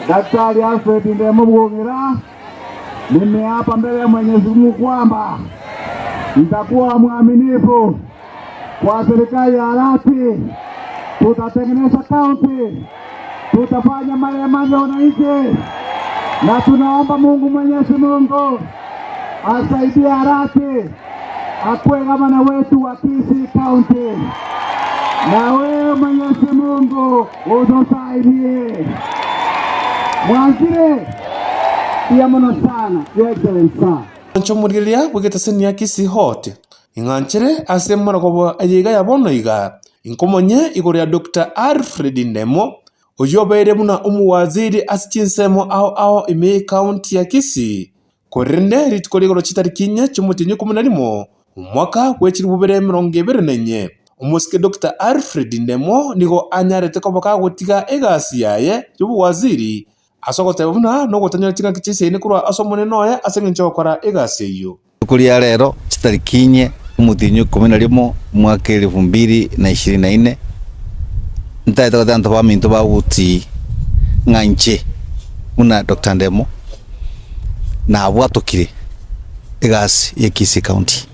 Daktari Alfred Ndemo Bwong'ira, nimeapa mbele ya Mwenyezi Mungu kwamba nitakuwa mwaminifu kwa serikali ya Arati, tutatengeneza kaunti, tutafanya maendeleo ya wananchi, na tunaomba Mungu Mwenyezi Mungu asaidie Arati akuwe gavana wetu wa Kisii County, na wewe Mwenyezi Mungu utusaidie. Mwanzire iya muno sana, Your Excellency sir. Inche omorigereria bw'egetaseni ya Kisii Hot, ing'anchere ase emorogobo eye iga ya bono iga, inkomonye igoro ya Doctor Alfred Ndemo, oyio obeire buna omowaziri ase chinsemo ao ao ime y'ecounty ya Kisii. Korende rituko rigoro chitariki inye chi'omotienyi o ikomi na rimo, omwaka bwe chilifu bibere emerongo ebere na inye, omosike Doctor Alfred Ndemo nigo anyarete koba kagotiga egasi yaye y'obowaziri ase ogoteba buna nogotanyora chingaki chi'eseini korwa ase omonene oye ase engencho y'ogokora egasi eyio. Rituko ria rero chitariki inye omotienyi o ikomi na rimo, omwaka elifu mbili na ishirini na ine, ntaete goteba abanto baminto ba Gusii ng'a inche buna Doctor Ndemo nabwatokire egasi ya Kisii County.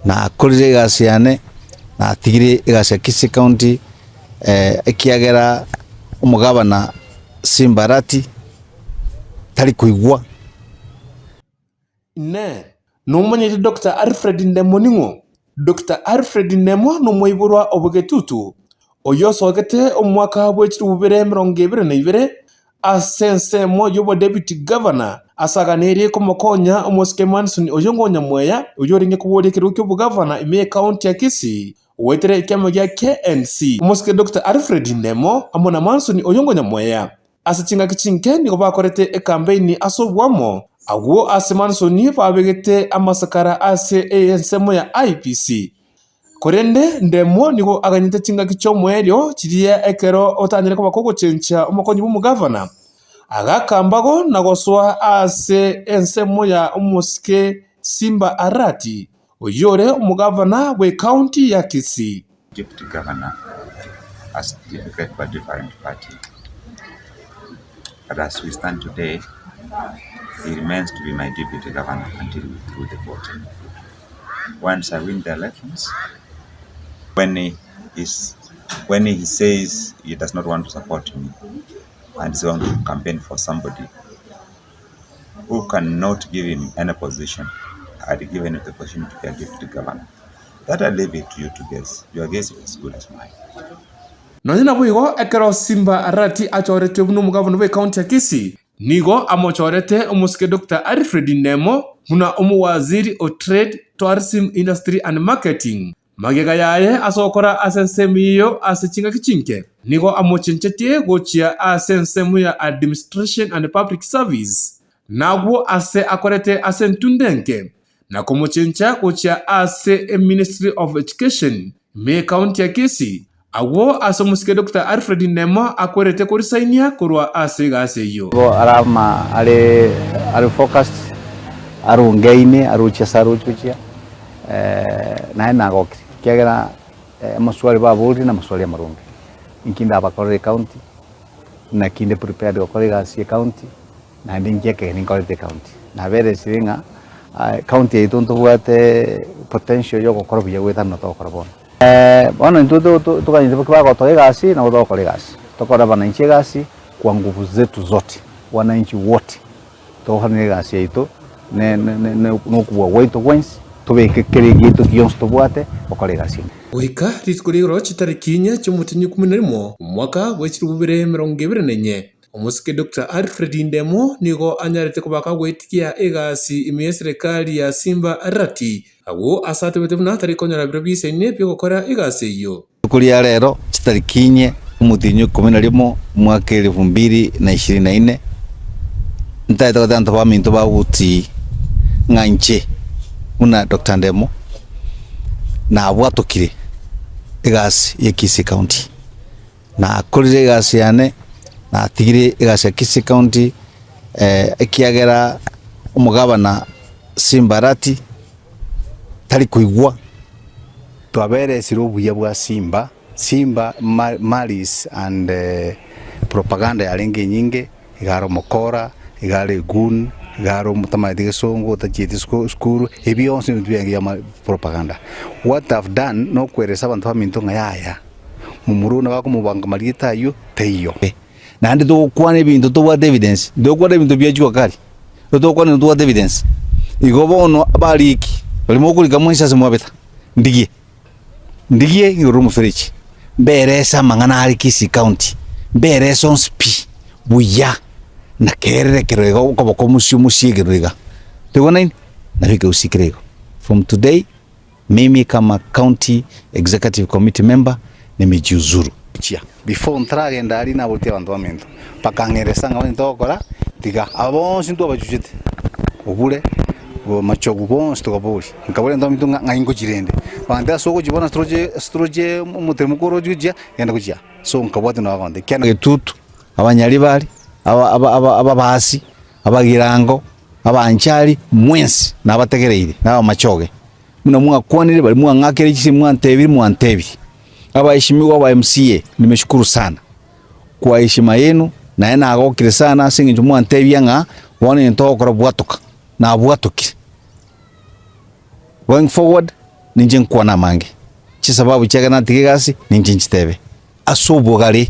Nakorire egasi yane, natigire egasi ya Kisii County ekiagera omogabana Simba Arati tari koigwa. Inee! Nomanyete Doctor Alfred Ndemo ning'o? Doctor Alfred Ndemo nomoiborwa o Bogetutu, oyio osogete omwaka bwe chilifu bibere emerongo ebere na ibere ase ensemo y'obodeputy governor ase aganeirie komokonya omosike Manson Oyongo Nyamweya oyio orenge koboria ekerogo ki'obogavana ime y'ecounty ya Kisii goetera ekiama gia KNC. Omosike Doctor Alfred Ndemo amo na Manson Oyongo Nyamweya Ase chingaki chinke nigo bakorete ekampeini ase oboamo, agwo ase Mansoni babegete amasakara ase ensemo ya IEBC. Korende Ndemo nigo aganyete chingaki chi'omoerio chiria ekero otanyare koba kogochenchia omokonyi bw'omogavana, agaaka mbago na gosoa ase ensemo ya omosike Simba Arati, oyio ore omogavana bw'ecounty ya Kisii. Deputy Governor as declared by different party but as we stand today he remains to be my deputy governor until we through the voting. Once I win the elections, when he is when he says he does not want to support me and is going to campaign for somebody who cannot give him any position, I'd give him the position to be a deputy governor. That I leave it to you to guess. Your guess is as good as mine. Nonya naboigo, ekero Simba Arati achoretwe buna omogavana bw'ecounty ya Kisii, nigo amochorete omosike Doctor Alfred Ndemo buna omowaziri o Trade, Tourism, Industry and Marketing. Magega yaye ase ogokora ase ensemo eyio ase chingaki chinke, nigo amochenchetie gochia ase ensemo ya Administration and Public Service, nagwo ase akorete ase entunda enke, na komochencha gochia ase Eministry of Education ime y'Ecounty ya Kisii, agwo ase omosike Doctor Alfred Ndemo akwerete korisainia korwa ase egasi eyio. Nigo arama are are focused, arungeine, arochie ase aroche gochia, naye nagokire, ekiagera amaswali baborire na amaswali amaronge. Inki ndabakorere ecounty, naki inde prepared gokora egasi ya ecounty. Naende inki ekegeni nkorete ecounty? Naberesire ng'a ecounty yaito ntobwate potential ya ogokora buya goetana buna togokora bono. Bono intwe toganyete bagotoa egasi nabo togokora egasi. Tokore abananchi egasi kwa nguvu zetu zote, wananchi wote togokorana egasi yaito ne ne okobua gwaito gwensi tobeke kera egiaito gionsi tobwate gokora egasi eye. Goika rituko ri'igoro chitariki inye chi'omotienyi o ikomi na rimo, omwaka bwe chilifu bibere emerongo ebere na inye, Omosike Doctor Alfred Ndemo nigo anyarete kobaka goetigia egasi ime y'eserekari ya Simba Arati, agwo ase atebete buna tari konyora biro biisaine bi'ogokora egasi eyio. Rituko ria rero chitariki inye omotienyi o ikomi na rimo omwaka elifu mbili na ishirini na ine, ntaete goteba abanto baminto ba Gusii ng'a inche buna Doctor Ndemo nabwatokire egasi ya Kisii County. Nakorire egasi yane, natigire egasi ya Kisii County ekiagera omogabana Simba Arati tari koigwa. Twaberesire obuya bwa Simba, Simba malice and propaganda yarenge enyinge. Iga are omokora, iga are egoon, iga are omotamanyeti gesongo, otachieti sukuru, ebi bionsi nebinto biaye bia propaganda. What I've done nokweresa abanto baminto ng'a yaya, momura one bakomobanga marieta ayio taiyo. Naende togokwana ebinto tobwate evidence, ntogokwana ebinto bia jua kali, togokwana ebinto tobwate evidence. Igo bono abariki baria mokorika mwensi ase mwabeta, ndigie. Ndigie igoro omoferechi, mberese amang'ana are Kisii County, mberese onsi pi buya, na kerere ekero iga okoboko omosie omosie ekero iga. Toigwanaini? Nabo ekegusii kere igo. From today, mimi kama county executive committee member nimejiuzuru. Chia before ntaragenda aria naboretie abanto baminto, bakang'eresa ng'a onye togokora tiga aba bonsi ntwabachuchete, obure, machogu bonsi tokaboria. Nkaboria abanto baminto ng'a ng'ai ngochia rende, bagantebia ase ogochia bono ase toroche ase toroche omoteremoko oroche gochia, genda gochia aa. So nkabwatia nabo bagontebia ekiagera Getutu, abanyaribari, aba aba aba ababasi, abagirango, abanchari, mwensi nabategereire, na abamachoge. Buna mwakwanire baria mwang'akeire chisemi mwantebirie mwantebirie. Abaheshimiwa aba MCA nimeshukuru sana kwa heshima yenu naye nagokire sana ase eng'encho mwantebia ng'a bono egento ogokora bwatoka nabwatokire. Going forward ninche nkwane amange, chisababu chiagera natige egasi ninche nchitebe ase obogare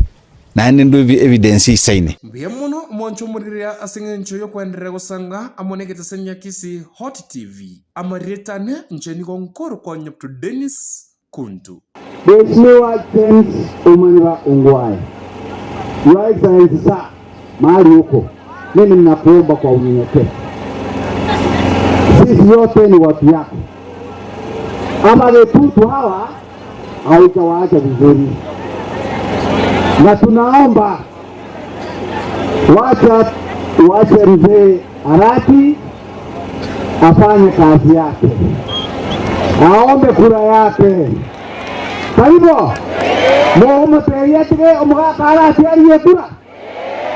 naende ndwe evidence eisaine. Mbuya mono mwanche omorigereria ase engencho y'okwenderera gosanga amo negetesani gia Kisii Hot TV. Amarieta ane inche nigo nkorokwa Nyapto Dennis Kuntu. Mheshimiwa James Omanyura Ongwae, Your Excellency Sir, mahali uko, mimi ninakuomba kwa unyenyekevu, sisi yote ni watu yako. Abagetutu hawa haujawaacha vizuri, na tunaomba wacha wache mzee Arati afanye kazi yake, aombe kura yake. Karibu mogomoteria atige omogaka Arati arie kura.